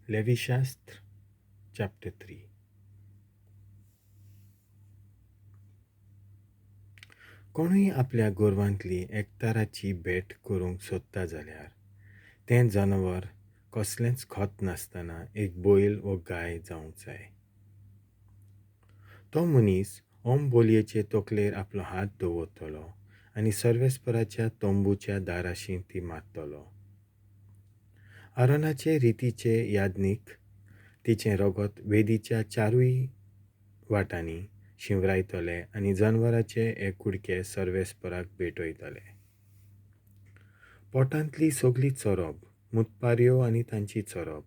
लेवीशास्त्र chapter 3. कोणूय आपल्या गोरवांतली एकताराची भेट करूंक सोदता जाल्यार तें जनावर कसलेंच खत नासतना एक बैल वो गाय जावंक जाय. तो मनीस होम बोलयेचे तकलेर आपलो हात दवरतलो आनी सर्वेस्पराच्या तंबूच्या दाराशी ती मारतलो. आरोनाचे रितीचे याज्ञीक तिचें रगत वेदीच्या चारूय वाटांनी शिंवरायतले आनी जनवराचे हे कुडके सर्वेस्पराक भेटयतले. पोटांतली सगली चोरप, मुतपारयो आनी तांची चोरप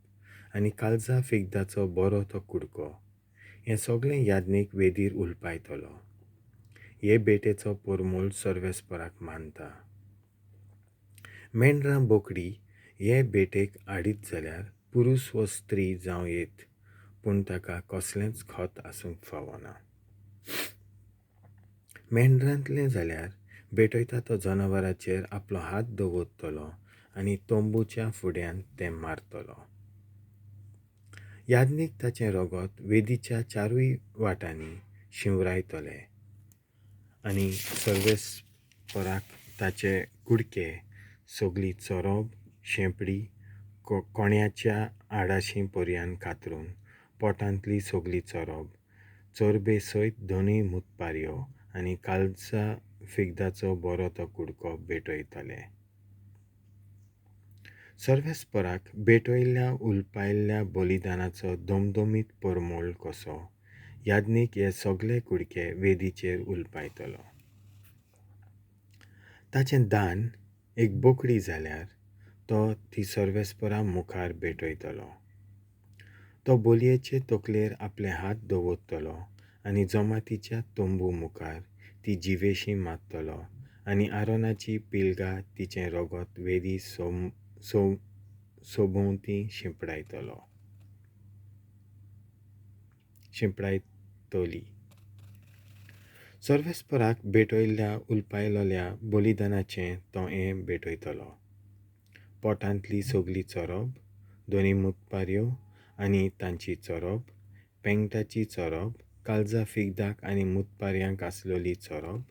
आनी कालजा फिगदाचो बरो तो कुडको हें सगळें याज्ञीक वेदीर उलपायतलो. हे भेटेचो परमोल सर्वेस्पराक मानता. मेंढरां बोकडी हे भेटेक हाडीत जाल्यार पुरूस वो स्त्री जावं येत, पूण ताका कसलेंच खत आसूंक फावना. मेंढरांतलें जाल्यार भेटयता तो जनावराचेर आपलो हात दवरतलो आनी तंबूच्या फुड्यांत तें मारतलो. याज्ञीक ताचें रगत वेदीच्या चारूय वाटांनी शिंवरायतले आनी सर्वेस्पराक ताचे कुडके, सगली चोरोब, शेंपडी कोण्याच्या आडाशी पर्यान कातरून पोटांतली सगली चोरोब, चोरबे सयत दोनूय मुतपारयो आनी कालजा फिगदाचो बरो तो कुडको भेटयतले. सर्वेस्पराक भेटयल्ल्या उलपायल्ल्या बलिदानाचो दमदमीत परमोल कसो याज्ञीक हे सगले कुडके वेदीचेर उलपायतलो. ताचें दान एक बोकडी जाल्यार तो ती सर्वेस्परा मुखार भेटयतलो. तो बोलयेचे तकलेर आपले हात दवरतलो आनी जमातीच्या तंबू मुखार ती जिवेशी मारतलो आनी आरोनाची पिलगा तिचें रगत वेदी सोभोंवती शिंपडायतली. सर्वेस्पराक भेटयल्ल्या उलपायलेल्या बलिदानाचें तो हें भेटयतलो. पोटांतली सगली चोरोब, दोनी मुतपारयो आनी तांची चोरोब, पेंगटाची चोरोब, कालजा फिगदाक आनी मुतपारयांक आसलेली चोरोब,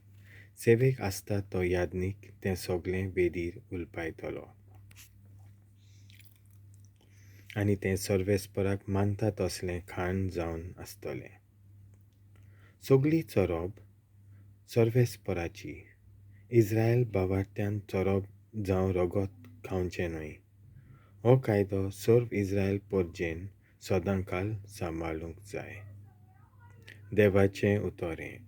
सेवेक आसता तो याज्ञीक तें सगलें वेदीर उलपायतलो आनी तें सर्वेस्पराक मानता तसलें खाण जावन आसतलें. सगली चोरोब सर्वेस्पराची. इस्रायल बावारत्यान चोरोब जावं रगत खावचें न्हय. हो कायदो सर्व इस्रायल परजेन सदांकाल सांबाळूंक जाय. देवाचें उतर हें.